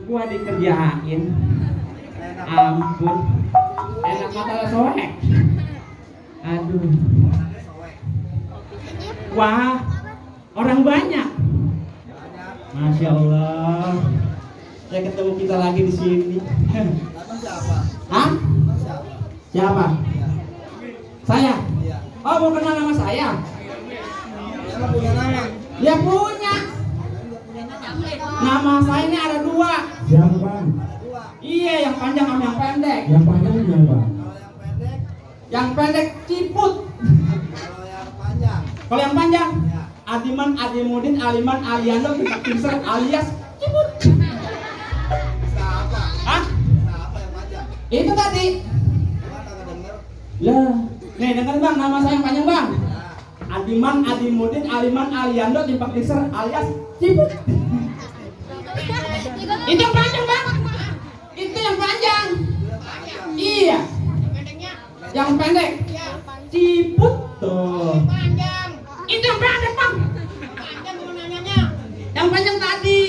Gua dikerjain. Ampun. Enak mata soek. Aduh. Wah, orang banyak. Masya Allah. Saya ketemu kita lagi di sini. Siapa? Hah? Siapa? Saya? Iya. Oh, mau kenal nama saya? Siapa punya nama? Ya punya. Nama saya ini ada dua. Siapa bang? Dua. Iya, yang panjang sama yang pendek. Yang panjang gimana bang? Kalau yang pendek, Yang pendek Ciput. kalau yang panjang. Kalau yang panjang Ya. Adiman, Adimudin, Aliman, Aliando, Pinter alias Ciput. Siapa? Hah? Siapa yang panjang? Itu tadi. Gua kagak denger. Lah, nih dengerin bang, nama saya yang panjang bang. Ya. Adiman, Adimudin, Aliman, Aliando, Pinter alias Ciput. Itu yang panjang bang. Itu yang panjang. Itu yang panjang. Iya. Yang pendek. Ciput tuh. Itu yang pendek bang. Yang panjang tadi.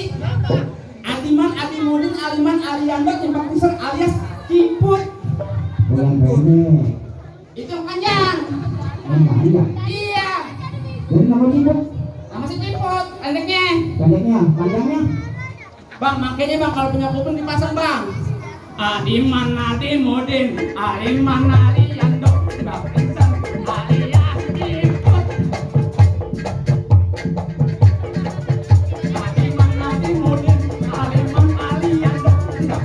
Adiman, Adimudin, Aliman, Aliando, Pinter alias Ciput. Yang pendek. Itu yang panjang. Yang panjang. Iya. Jadi nama Ciput. Nama si Ciput. Pendeknya. Pendeknya, panjangnya. Bang, makanya bang kalau punya kuping dipasang bang. Adiman, Adimudin, Aliman, Aliando, Pinter alias Ciput. Adiman, Adimudin, Aliman, Aliando, Pinter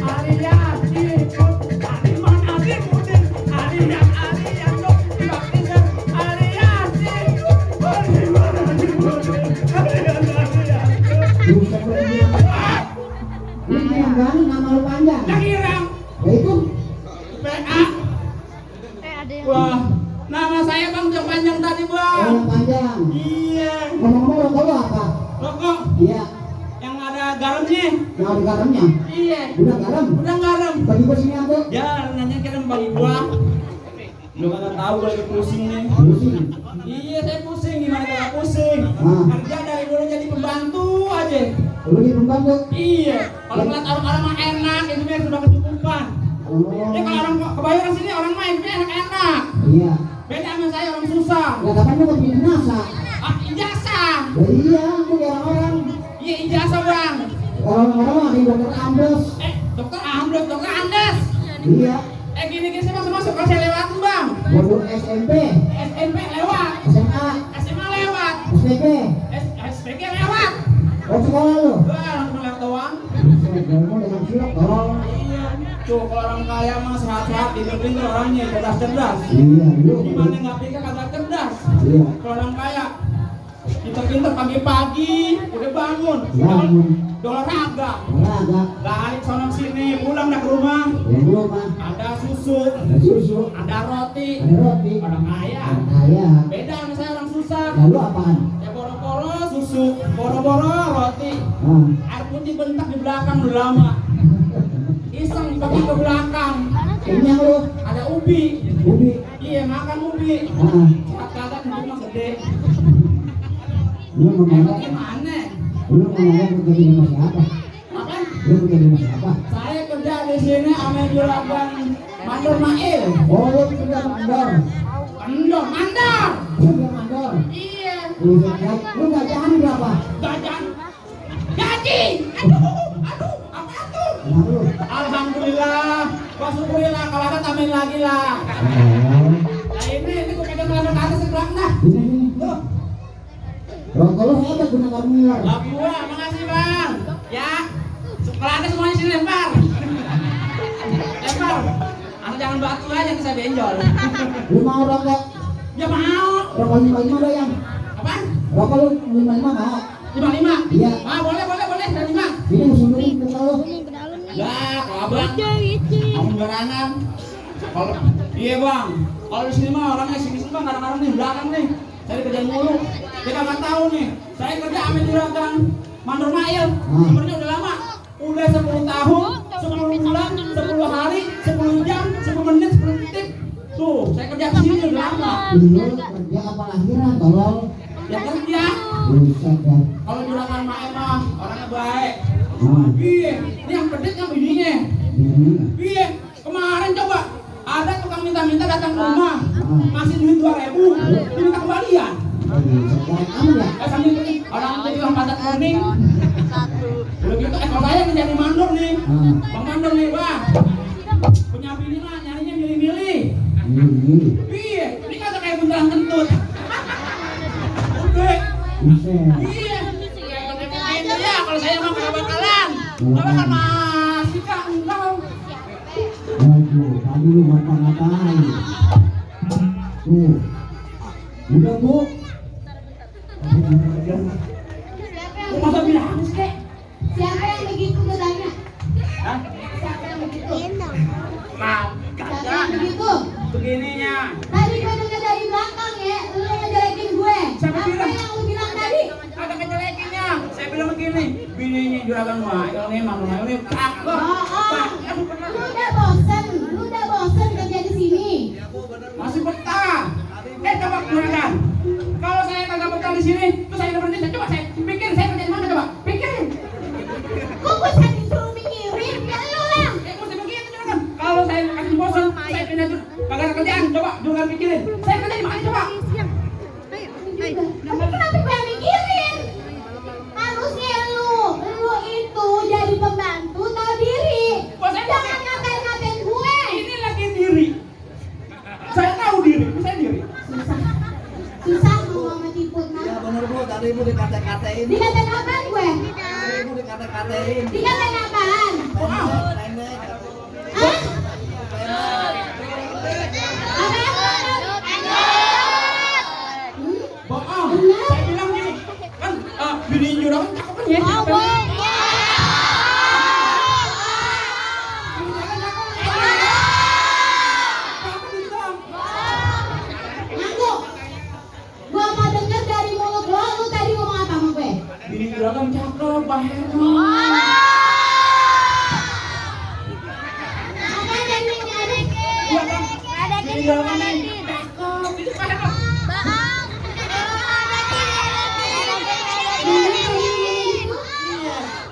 alias Ciput. Adiman, Adimudin, Aliman, Aliando, Pinter alias Ciput. Adiman, Adimudin, Aliando, Bukan lagi. Ini yang gani nama lu panjang. yang hilang. Ya itu. PA. Wah, nama saya bang yang panjang tadi Oh, bang. yang panjang. Iya. Ngomong-ngomong rokok lu apa? Rokok Iya. yang ada garamnya. Yang ada garamnya. Iya. Udah garam. Udah garam. Bagi gua sini aku. Ya, nanya kira bagi gua. Lu kagak tahu gua lagi pusing nih. Pusing. Iya, saya pusing. Gimana kalau pusing? Ah. Kerja dari dulu jadi pembantu aja. Lu di pembantu. Iya. Kalau ngeliat orang-orang mah enak, itu biar sudah kecukupan. Oh. Ya kalau orang kebayoran sini orang main enak-enak. Iya. Beda sama saya orang susah. Ya kapan lu mau bikin nasa? Ah, ijazah. Ya iya, itu di orang-orang. Iya, ijazah bang. Kalau orang-orang ada yang dokter Andes. Dokter Ambles, dokter Andes. Iya. Gini-gini saya masuk kalau saya lewat tuh bang. Bodoh SMP, SMP lewat, SMA, SMA lewat, SPP. SPG lewat. Oh sekolah lu? Wah, langsung lewat doang. Kamu dengan cilok. Oh. Iya. Tuh kalau orang kaya mah sehat-sehat, pinter-pinter orangnya, cerdas-cerdas. Iya, lu. Gimana nggak pinter kagak cerdas? Iya. Kalau orang kaya, pinter-pinter pagi-pagi udah bangun, Bangun. udah olahraga, Olahraga. balik sono sini, pulang dah ke rumah. Yang rumah. Ada susu, Ada susu. ada roti. Ada roti. Orang kaya. Orang kaya. Beda sama saya orang susah. Lalu apaan? Ya boro-boro susu, boro-boro roti. Ah. Air putih bentak di belakang udah lama. Iseng pergi ke belakang. Kenyang lu. Ada ubi. Ubi. Iya makan ubi. Ah. Sehat kagak cuma gede. Lu ngomong. Gimana? Lu ngomong kerja di rumah siapa? Apa? Lu kerja di rumah siapa? Saya kerja di sini sama juragan Mandor Mail. Oh lu kerja mandor. Mandor, mandor. Lu kerja mandor. Iya. Lu gajian berapa? Gajan. Gaji. Aduh, apa tuh? Nah lu. Alhamdulillah. Wah syukurillah kalau ada tambahin lagi lah. Oh. Nah ini gue pegang melempar ke atas sebelah dah. Ini. Tuh. Rokok lu hebat guna karnier. Lah gua, makasih bang. Ya, kalau ada semuanya sini lempar. Lempar. Asal jangan batu aja saya benjol. Lu mau rokok? Ya mau. Rokok 55 doyan. Apaan? Rokok lu 55 mau? 55? Iya. Ah boleh, dari 5. Ini musuhin ke lu. Lah, kalau abang. Kamu garangan. Kalau iya bang, kalau di sini mah orangnya sini bang, kadang-kadang nih belakang nih. Saya kerja mulu. Kita nggak tahu nih. Saya kerja sama juragan Mandor Mail. Sebenarnya udah lama. Udah 10 tahun, 10 bulan, 10 hari, 10 jam, 10 menit, 10 detik. Tuh, saya kerja di sini udah lama. Lu kerja apa lahiran tolong? Ya kerja. Buset ya. Kalau juragan Mail mah orangnya baik. Ah. Iya, ini yang pedet yang bininya. Iya, kemarin coba ada tukang minta-minta datang ke rumah, ngasih duit 2.000, minta kembalian. Sambil pergi orang itu yang padat kuning. Udah gitu, kalau saya menjadi mandor nih, bang mandor nih, bang. Punya bini mah nyarinya milih-milih. Iya, ini kagak kayak bundaran kentut. Udah. Iya. Ya, kalau saya mah nggak bakalan. Nggak bakal masih kak, enggak. Aduh, tadi lu ngata-ngatain. Tuh. Udah, Bu. Kok masa bilang sih? Siapa yang begitu katanya? Hah? Siapa yang begitu? Nah, Siapa yang kagak. begitu? Begininya. Tadi gue denger dari belakang ya, lu ngejelekin gue. Siapa Apa bilang? yang lu bilang tadi? Ada ngejelekinnya. Saya bilang begini, bininya juragan mah, kalau ini emang rumah ini cakep. Lu udah bosen kerja di sini. Masih betah. Coba juragan. Kalau saya kagak betah di sini, terus saya berhenti. Coba saya pikir saya kerja di mana coba? Pikirin. Kok gue saya disuruh mikirin? Ya lu lah. Mesti begitu juragan. Kalau saya kasih bosan, saya pindah tuh. Kagak ada kerjaan. Coba juragan pikirin. Saya kerja di mana coba? Tapi kenapa gue yang mikirin? Harusnya lu itu jadi pembantu tahu diri. Jangan ngatain gue. Ini lagi diri. Saya tahu diri, saya diri. Susah ngomong sama Ciput Ya mah. bener Bu, tadi Ibu dikata-katain. Dikatain apaan gue? Tadi Ibu dikata-katain. Dikatain apaan? Pendek. Hah? Bohong. Saya bilang gini, kan bini juragan cakep kan ya? Ngaku. Gua mau denger dari mulut lo, lu tadi ngomong apa sama gue? Bini juragan cakep, bahaya. Apa yang nyari? Bini juragan ini cakep, ini bahaya.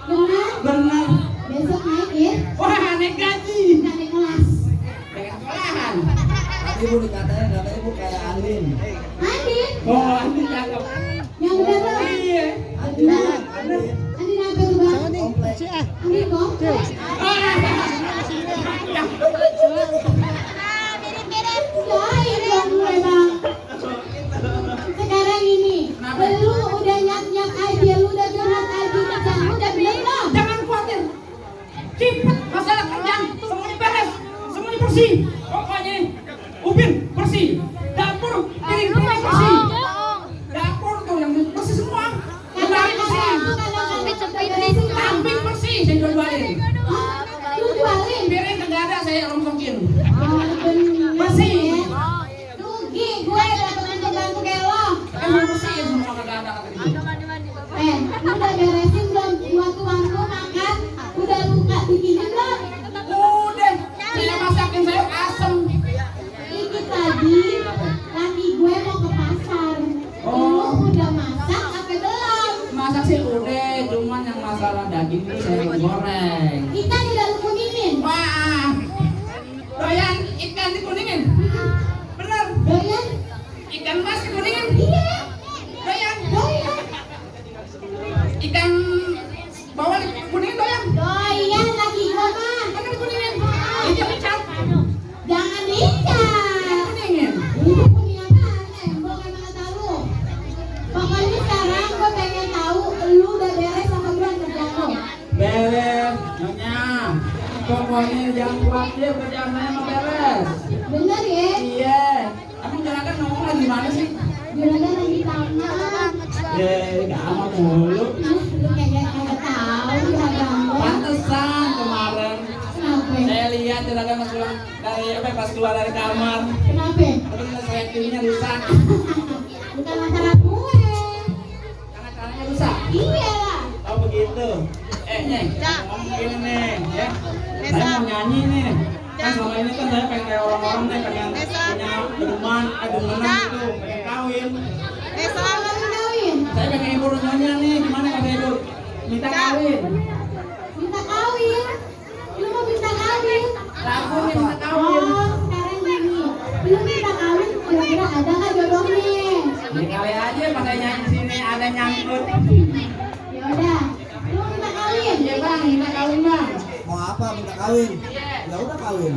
Benar? Benar. Besok naik ya? Wah, naik gaji. Nggak naik kelas. Dengan sekolahan. Tadi Ibu dikatain, kata Ibu kayak Andin. Andin? Oh, ini cakep. Yang udah lo? Iya. Andin, Andin. Andin apa tuh bang? Komplek. Andin komplek. Doain dong gue bang. Sekarang ini, lu udah nyak-nyak aja, lu udah curhat aja, kerjaan lu udah belum? Jangan khawatir. Cepet masalah kerjaan, semuanya beres, semuanya bersih. Pokoknya Upin bersih, dapur piring-piring bersih, dapur tuh yang bersih semua. Lemari bersih, kambing bersih, saya jual-jualin. Lu jualin? Piring kagak ada, saya rongsokin. Oh bener Bersih. ya. Rugi gue dapet bantu-bantu kayak lo. Kan bersih ya semua kagak ada kata gitu. Lu udah beresin belum? Buat tuan lu makan, udah luka bikinin belum? Udah, saya masakin sayur asem. Ini tadi laki gue mau ke pasar. Lu udah masak apa belum? Masak sih udah, cuman yang masalah daging itu saya goreng. Ikan udah lu kuningin. Wah, doyan ikan dikuningin. Bener, Doyan? ikan mas dikuningin. Iya. Doyan, Doyan. ikan bawal dikuningin doyan. Doyan laki gue mah. Mana dikuningin? Ini yang ikan. Jangan diikat. Kuningin. Ini punya apaan? Embong emang tahu. Pokoknya sekarang gue pengen tahu lu udah beres sama belum kerjaan lo. Beres, nyonya. Pokoknya jangan khawatir kerjaan saya mah beres. Bener ya? Iya. Abang juragan ngomong lagi mana sih? Juragan lagi tamat. Gampang mulu. Lu kagak tahu juragan lo. Pantesan kemarin Kenapa? saya lihat juragan pas pulang dari pas keluar dari kamar. Kenapa? Terus saya TV-nya rusak. Bukan masalah gue. Karena kanannya rusak. Iya lah. Oh begitu. Nyeng, ngomong gini nih, ya. Saya mau nyanyi nih. Kan selama ini kan saya pengen kayak orang-orang nih, pengen punya dedeman gitu, pengen kawin. Selamat kawin. Saya pengen ibu nyonya nih, gimana kata ibu? Minta kawin. Minta minta kawin bang. Mau apa minta kawin? Ya udah kawin.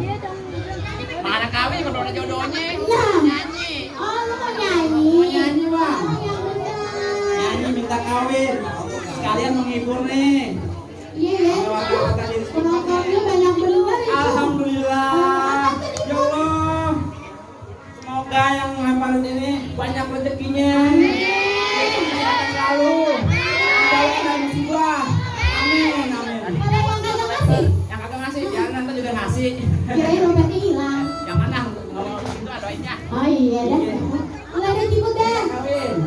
Mana kawin kalau ada jodohnya? Nah, Nyanyi. oh lu mau nyanyi? Mau nyanyi bang. Oh, yang bener. Nyanyi minta kawin. Sekalian menghibur nih. Iya ya. Penontonnya banyak bener itu. Alhamdulillah. Ya Allah. Semoga yang lemparin ini banyak rezekinya. Kesehatan selalu. Jauh dari musibah. Amin, amin. Kalau yang kagak ngasih, Yang kagak ngasih, ya nanti juga ngasih. kirain dompetnya hilang. Yang mana? Kalau itu doainnya. Oh iya dah. Enggak ada jemput dah. Kawin.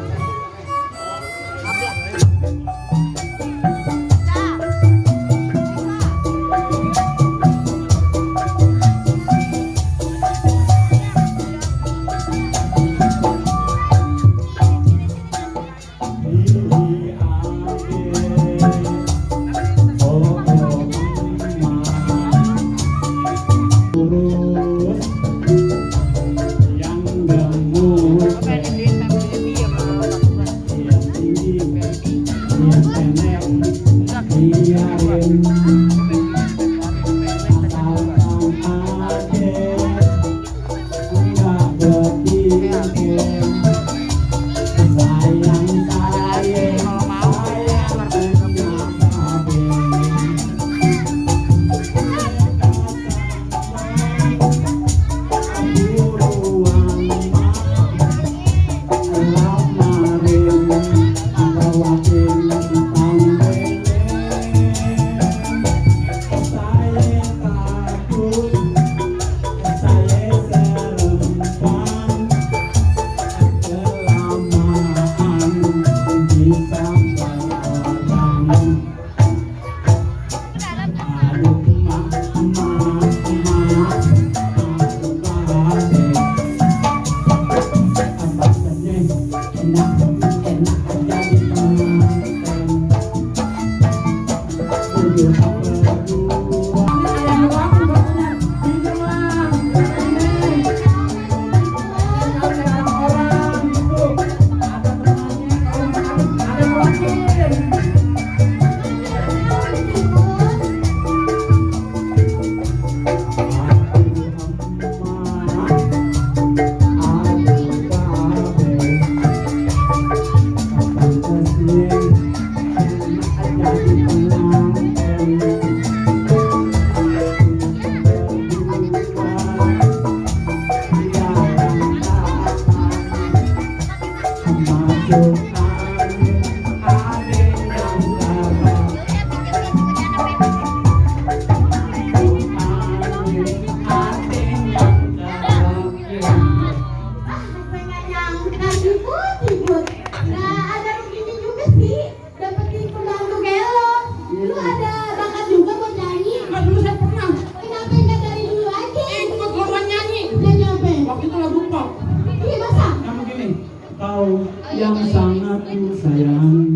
Yang sangat ku sayang,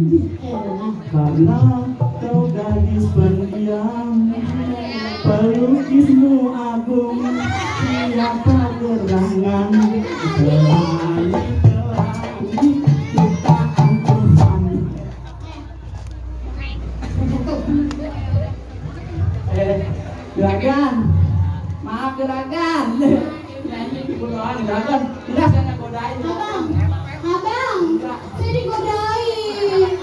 karena kau gadis pendiam, pelukismu agung, siapa gerangan selain pelangi ciptaan Tuhan. Gerakan, maaf gerakan. Nyanyi digodain gerakan, tidak saya godain. Abang, saya digodain.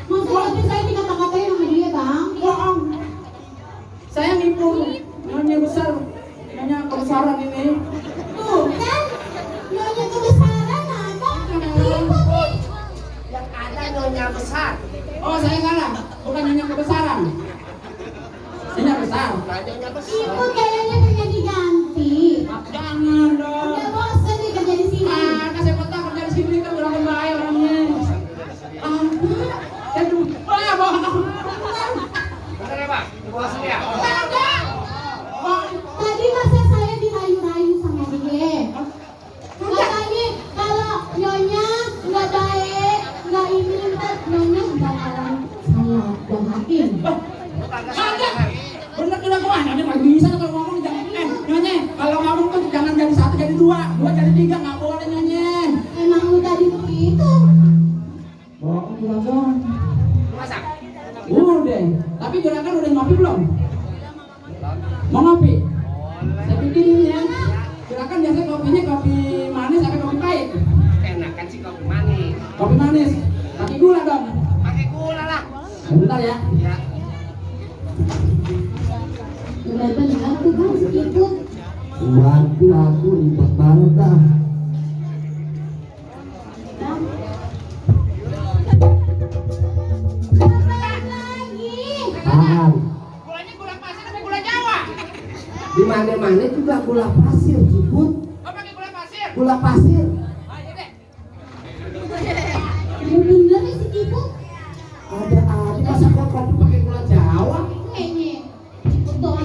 Maksudnya saya dikata-katain sama dia, Bang. Bohong. Saya nipu nyonya besar, nyonya kebesaran ini. Tuh, kan? Nyonya kebesaran, Abang. Ikut nih. Yang ada nyonya besar. Oh, saya kalah, bukan nyonya kebesaran. Nyonya besar. Nyonya besar. Ikut kayaknya kerja diganti. Jangan dong. Udah bosan nih kerja di sini. Kasih kota kerja di sini kan udah kembali orangnya. Aduh, bohong. Bener ya, Pak? Puasa ya? Tadi masa saya dirayu-rayu sama dia. Katanya kalau nyonya nggak baik, nggak ini ntar nyonya bakalan saya jahatin. Bener udah kemana? Dia nggak bisa kalau ngomong jangan nyonya. Kalau ngomong tuh jangan jadi satu jadi dua jadi tiga nggak boleh nyonya. Emang lu tadi begitu? Bohong juragan. Puasa. Udah. Tapi juragan udah ngopi belum? Mau ngopi? Saya bikinin ya. Juragan biasanya kopinya kopi manis atau kopi pahit? Enakan sih kopi manis. Kopi manis. Pakai gula dong. Pakai gula lah. Bentar ya. Ya. Benar-benar tuh bang sedikit. Bantu aku ribet banget dah. Bang. Balik lagi. Paham. Gulanya gula pasir apa gula Jawa? Di mana-mana juga gula pasir, Ciput. Oh pakai gula pasir. Gula pasir. Ah iya deh. Bener nih si Kipu. Ada masa kok kopi pakai gula Jawa? Kayaknya. Betul.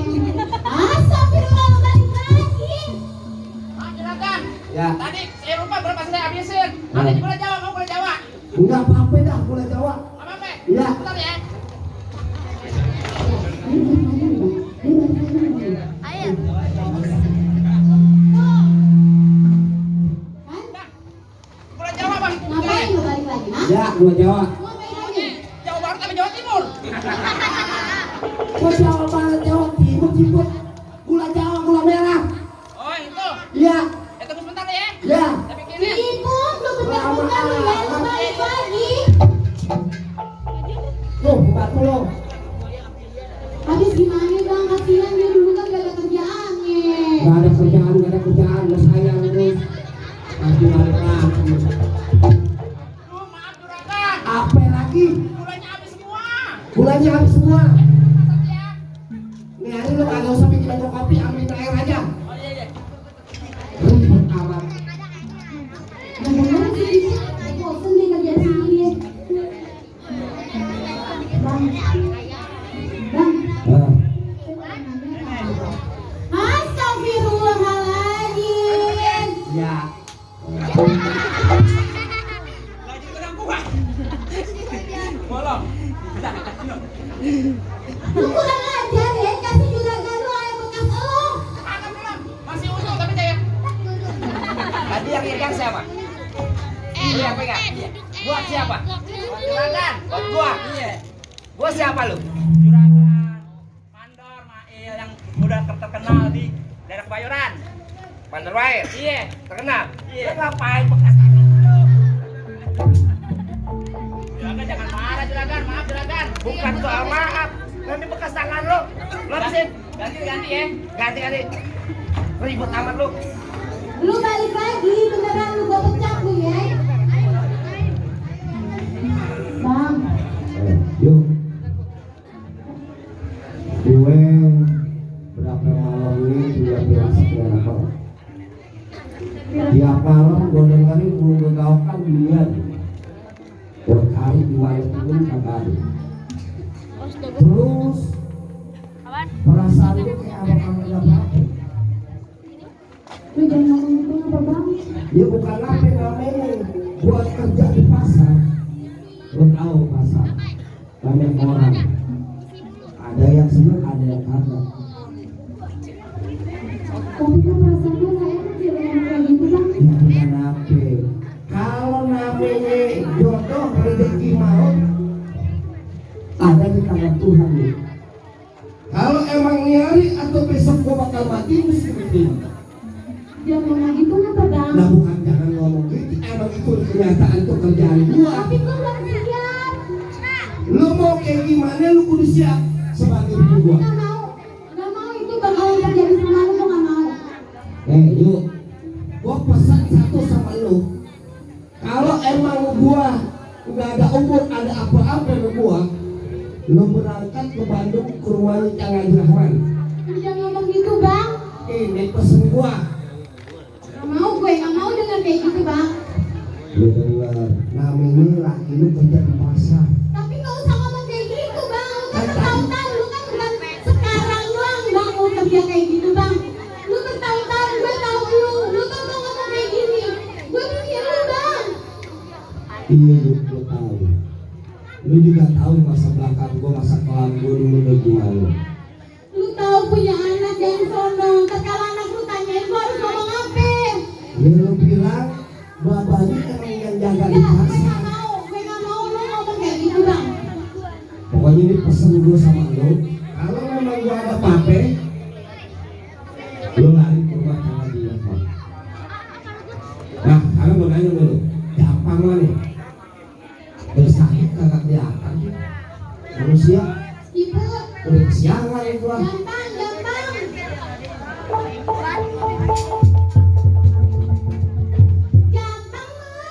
Astagfirullah balik lagi. Ah juragan. Ya. Tadi saya lupa gula pasir saya habisin. Ada gula Jawa mau gula Jawa. Enggak apa-apa dah gula Jawa. Apa? Iya. Bentar ya. Gula Jawa bang. Ngapain lu balik lagi? Hah? Ya, gula Jawa. Ngapain lagi? Jawa Barat apa Jawa Timur? Gula Jawa Barat, Jawa Timur, Ciput. Gula Jawa, gula merah. Oh itu. Iya. Tunggu sebentar ya. Ya. Saya bikinin. Kipu, lu bentar-bentar lu ya, lu balik lagi. Tuh, buka dulu. Habis gimana bang? Kasihan dia dulu kan gak ada kerjaannya. Gak ada kerjaan, gak sayang terus. Pasti balik lagi. Duh maaf juragan. Apa lagi? Gulanya habis semua. Gulanya habis semua. Satu ya. Nih hari lu kagak usah bikin baju kopi, ambil air aja. Oh iya. Ribet amat. Bener sih Kipu. Bosen deh kerja sendiri ya. Bang. Bang. Astagfirullahaladzim. Ya. Lagi kurang kuat. Bolong. Bisa. Lu kurang ajar ya, kasih juragan lu air bekas lu. Belum. Masih utuh tapi saya. Tadi yang ikan siapa? Lu yang pegang? Buat siapa? Juragan. Buat gua. Iya. Gua siapa lu? Juragan. Mandor Mail yang udah terkenal di daerah Kebayoran. Panderwair. Iya. Terkenal. Iya. Lu ngapain bekas tangan lu? Juragan jangan marah juragan. Maaf juragan. Bukan soal maaf. Nanti bekas tangan lu. Lu habisin. Ganti ya. Ganti. Ribet amat lu. Lu balik lagi, beneran lu gua pecah lu ya. Bang, Yuk. Gue berapa malam ini juga bilang sekian apa? Tiap malam gue dengerin gue ngegaukan dunia. Berkali di malam itu kagak ada. Terus perasaan gue kayak abang-abang gak apa-apa. lu jangan ngomong itu apa bang? Ya bukan apa namanya buat kerja di pasar. Lo tahu pasar banyak orang, ada yang senang, ada yang kagak. Tapi kan perasaan lu gak enak sih dengan kayak gitu bang. Ya bukan apa. Kalau namanya jodoh rezeki mau ada di tangan Tuhan nih. Kalau emang nyari atau besok gua bakal mati mesti begini. Jangan ngomong gitu ngapa bang? Nah bukan jangan ngomong gitu, emang itu kenyataan tuh kerjaan gua. Tapi gua belum siap. Lu mau kayak gimana lu kudu siap sebagai ibu gua. Gak mau itu bakal terjadi sama lu, gak mau. Yuk, gua pesan satu sama lu. Kalau emang gua nggak ada umur, ada apa-apa sama gua, lu berangkat ke Bandung ke rumahnya Cang Haji Rahman. Jangan ngomong gitu bang. Ini pesen gua. Gak mau gue, gak mau denger kayak gitu bang. Lu dengar, namanya laki lu kerja di pasar. Tapi gak usah ngomong kayak gitu bang. Lu kan bertahun-tahun, lu kan bukan sekarang doang bang mau kerja kayak gitu bang. Lu bertahun-tahun, gue tahu lu. Lu kan mau ngomong kayak gini. Gue mikir lu bang. Iya lu tahu. Lu juga tahu masa belakang gua, masa kelam gua dulu kayak gimana. Lu tahu punya anak yang sono. Kalau anak lu tanyain gua harus ngomong apa? Ya lu bilang bapaknya emang yang jaga di Gue pasar. gak mau lu ngomong kayak gitu bang. Pokoknya ini pesan gue sama lo, kalau memang gue ada apa-apa, lo lari ke rumah Kang Haji Rahmat. Nah, sekarang gue nanya dulu, gampang lah nih, bersakit kagak kelihatan sih, manusia Ibu, udah kesiangan itu lah. gampang, gampang. Gampang mana?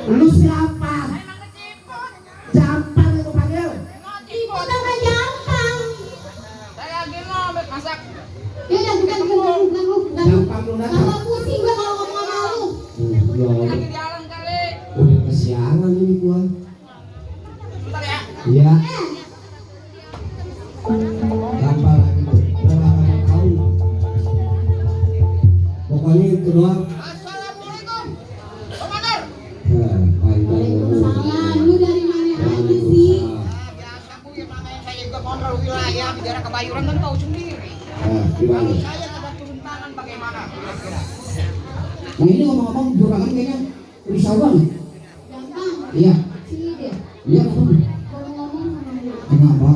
Lu siapa? Gampang itu panggil. Ibu tambah gampang. Saya lagi ngomong masak. Ya udah bukan lu. Gampang lu datang. Tambah pusing gua kalau ngomong sama lu. Ya, Lagi di jalan kali. udah kesiangan ini gua. Bentar ya. Iya, Eh, gampang lagi tuh. Udah lama tahu. Pokoknya itu doang. Assalamualaikum. Komandan. Nah, Waalaikumsalam. Lu dari mana aja sih? Biasa Bu, yang namanya saya juga kontrol wilayah di daerah Kebayoran kan tahu sendiri. Nah, gimana? Kalau saya ada turun tangan bagaimana? Kira-kira. Nah ini ngomong-ngomong juragan kayaknya risau banget. Gampang. Iya, Sini deh. iya apa? Kalau ngomong sama lu. Kenapa?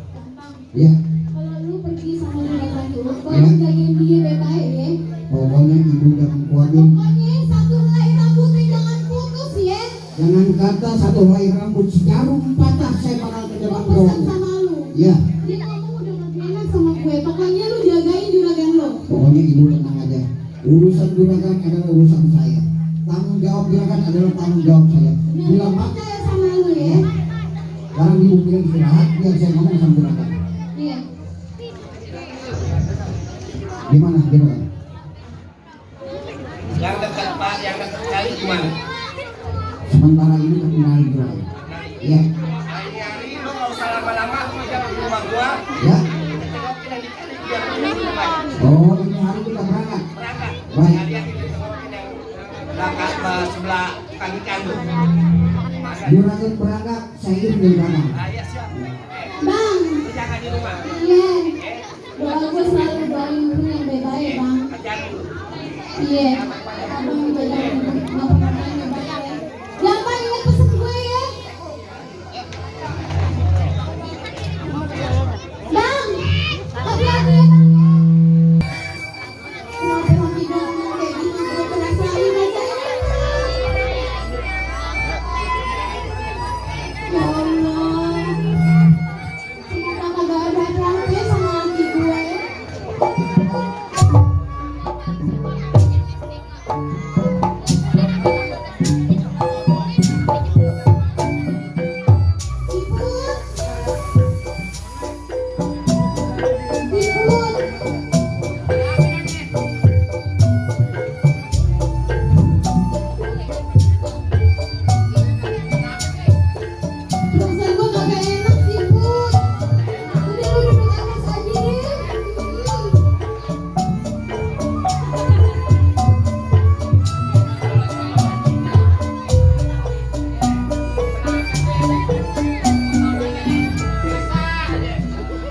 Gampang. Iya, Kalau lu pergi sama juragan lu, Ya. tolong jagain dia baik-baik ya. pokoknya ibu jangan kuatin. Pokoknya satu helai rambutnya jangan putus ya. Jangan kata satu helai rambut sejarum patah saya bakal ke Gua depan pesan doang. sama lu. Iya, Dia ngomong udah gak enak sama gue. Pokoknya lu jagain juragan lu. pokoknya ibu tenang aja. Urusan juragan adalah urusan saya. Tanggung jawab juragan adalah tanggung jawab saya. Bila Gue mak, percaya sama lu ya. sekarang ibu bilang istirahat, biar saya ngomong sama juragan. Iya. Gimana juragan? Yang dekat Pak, yang dekat kali gimana? Sementara ini terkenal juragan. Iya, Hari-hari lo nggak usah lama-lama, lo jangan ke rumah gua. ya. Tengokin yang di kali biar lo bisa baik. Oh, ini hari kita berangkat. Berangkat. Baik. Sekalian kita tengokin yang berangkat ke sebelah kaki kandu. Juragan berangkat, saya ingin juragan. Iya siap. Bang. Lo jangan di rumah. Iya. Doa gue selalu doain lu yang baik-baik bang. Kerjaan dulu. Iya. Abang juga jangan ngapa-ngapain yang baik-baik. Jangan ingat pesan gue ya. Bang. Hati-hati ya bang. Kenapa lagi ngomong kayak gitu? Gue kerasain aja ya. Ya Allah. Semoga kagak ada apa-apa sama laki gue. Perasaan gue kagak enak sih, Put. Udah lu duduk atas aja deh.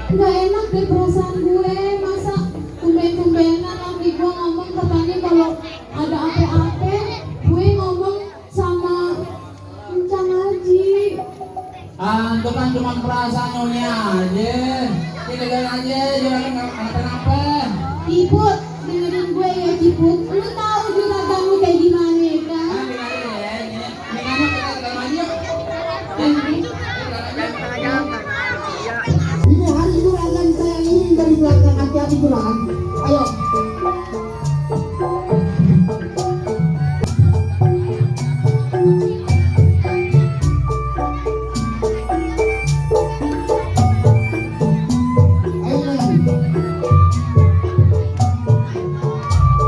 Gak enak deh perasaan gue. Masa tumben-tumbenan laki gue ngomong katanya kalau ada apa-apa gue ngomong sama Encang Haji. Itu kan cuma perasaan nyonya aja. Kita jalan aja, juragan nggak kenapa-napa. Ciput, dengerin gue ya Ciput. Lu tahu juragan lu kayak gimana kan? Ah, bilang aja ya, ini kamu kita ke dalam aja yuk. Ini hari juragan saya ini dari belakang hati-hati juragan. Ayo.